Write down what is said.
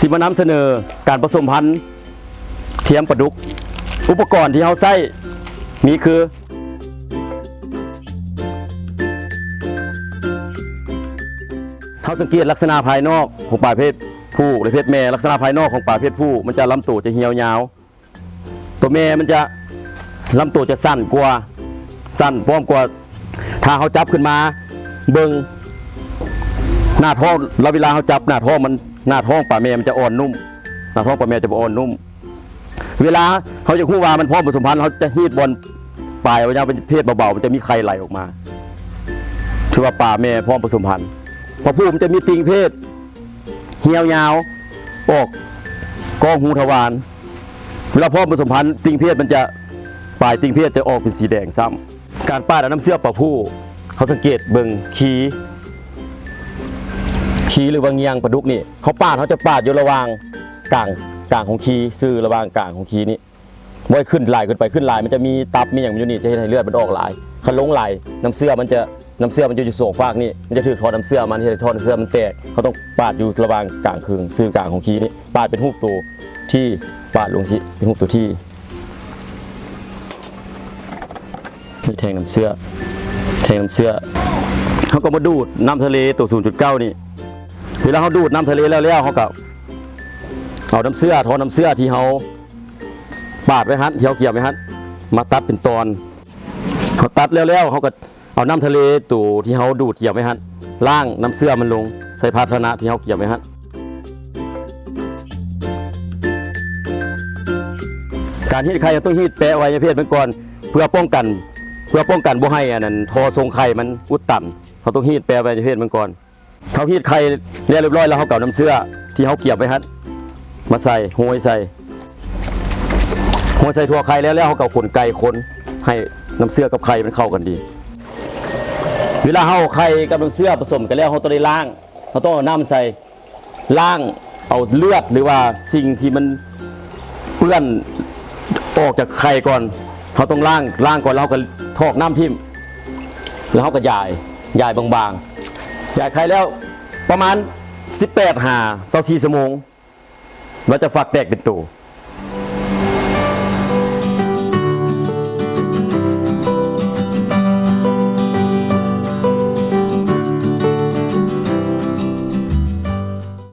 ຊິມານຳສະເໜີການປະສົມພັນທຽມປາດຸກ. ອຸປະກອນທີ່ເຮົາໃຊ້ມີຄື ເຮົາສັງເກດລັກສະນະພາຍນອກຂອງປາເພດຜູ້ ແລະ ເພດແມ່. ລັກສະນະພາຍນອກຂອງປາເພດຜູ້ ມັນຈະລຳໂຕຈະຮຽວຍາວ. ຕົວແມ່ມັນຈະລຳໂຕຈະສັ້ນກວ່າ ສັ້ນພ້ອມກວ່າ. ຖ້າເຮົາຈັບຂຶ້ນມາເບິ່ງໜ້າທ້ອງ ແລ້ວເວລາເຮົາຈັບໜ້າທ້ອງມັນ ໜ້າທ້ອງປາແມ່ມັນຈະອ່ອນນຸ້ມ ໜ້າທ້ອງປາແມ່ຈະບໍ່ອ່ອນນຸ້ມ. ເວລາເຮົາຢາກຮູ້ວ່າມັນພ້ອມປະສົມພັນ ເຮົາຈະຮີດບ່ອນປາຍອະໄວຍະວະເພດເບົາໆ ມັນຈະມີໄຂ່ໄຫຼອອກມາ ຖືວ່າປາແມ່ພ້ອມປະສົມພັນ. ພະຜູ້ມັນຈະມີຕິ່ງເພດ ຮຽວຍາວ ອອກກ້ອງຮູທະວານ. ເວລາພ້ອມປະສົມພັນ ຕິ່ງເພດມັນຈະ ປາຍຕິ່ງເພດຈະອອກເປັນສີແດງຊ້ຳ. ການປາດເອົານ້ຳເຊື້ອປາຜູ້ ເຮົາສັງເກດເບິ່ງຄີ ຄີ ຫຼືວ່າງຽງປາດຸກນີ້ ເຮົາປາດ ເຮົາຈະປາດຢູ່ລະຫວ່າງກາງ ກາງຂອງຄີ ຊື່ລະຫວ່າງກາງຂອງຄີນີ້. ບໍ່ໃຫ້ຂຶ້ນຫຼາຍເກີນໄປ, ຂຶ້ນຫຼາຍມັນຈະມີຕັບມີຫຍັງຢູ່ນີ້ ຈະເຮັດໃຫ້ເລືອດມັນອອກຫຼາຍ. ຄັນລົງຫຼາຍ ນ້ຳເຊື້ອມັນຈະ ນ້ຳເຊື້ອມັນຈະຢູ່ສອງຟາກນີ້ ມັນຈະຖືກທໍ່ນ້ຳເຊື້ອມັນ ເຮັດໃຫ້ທໍ່ນ້ຳເຊື້ອມັນແຕກ. ເຮົາຕ້ອງປາດຢູ່ລະຫວ່າງກາງເຄິ່ງ ຊື່ກາງຂອງຄີນີ້ ປາດເປັນຮູບໂຕທີ ປາດລົງຊີ້ ເປັນຮູບໂຕທີ. ນີ້ແທງນ້ຳເຊື້ອ ແທງນ້ຳເຊື້ອ ເຮົາກໍມາດູດນ້ຳທະເລໂຕສູນຈຸດເກົ້ານີ້. ເວລາເຮົາດູດນ້ຳທະເລແລ້ວໆ ເຮົາກໍເອົານ້ຳເຊື້ອ ທໍ່ນ້ຳເຊື້ອທີ່ເຮົາ ປາດໄວ້ຫັ້ນ ທີ່ເຮົາກຽມໄວ້ຫັ້ນ ມາຕັດເປັນຕອນ. ເຮົາຕັດແລ້ວໆ ເຮົາກໍເອົານ້ຳທະເລໂຕທີ່ເຮົາດູດກຽມໄວ້ຫັ້ນ ລ້າງນ້ຳເຊື້ອມັນລົງໃສ່ພາຊະນະທີ່ເຮົາກຽມໄວ້ຫັ້ນ. ການຮີດໄຂ່ເຮົາຕ້ອງຮີດແປະໄວຍະເພດມັນກ່ອນ ເພື່ອປ້ອງກັນ ເພື່ອປ້ອງກັນບໍ່ໃຫ້ອັນນັ້ນ ທໍ່ສົ່ງໄຂ່ມັນອຸດຕັນ. ເຮົາຕ້ອງຮີດແປະໄວຍະເພດມັນກ່ອນ. ເຮົາຮີດໄຂ່ແລ້ວຮຽບຮ້ອຍແລ້ວ ເຮົາກໍເອົານ້ຳເຊື້ອທີ່ເຮົາກຽມໄວ້ຫັ້ນມາໃສ່ ໂຮຍໃສ່ ໂຮຍໃສ່ທົ່ວໄຂ່ແລ້ວ ແລ້ວເຮົາກໍເອົາຂົນໄກ່ຄົນໃຫ້ນ້ຳເຊື້ອກັບໄຂ່ມັນເຂົ້າກັນດີ. ເວລາເຮົາເອົາໄຂ່ກັບນ້ຳເຊື້ອປະສົມກັນແລ້ວ ເຮົາຕ້ອງໄດ້ລ້າງ ເຮົາຕ້ອງເອົານ້ຳໃສ່ ລ້າງເອົາເລືອດ ຫຼືວ່າສິ່ງທີ່ມັນເປື້ອນອອກຈາກໄຂ່ກ່ອນ. ເຮົາຕ້ອງລ້າງ ລ້າງກ່ອນ ແລ້ວເຮົາກໍຖອກນ້ຳຖິ້ມ ແລ້ວເຮົາກໍຢາຍ ຢາຍບາງໆ ຢາຍໄຂ່ແລ້ວປະມານສິບແປດຫາຊາວສີ່ຊົ່ວໂມງ ລາວຈະຟັກແຕກເປັນໂຕ.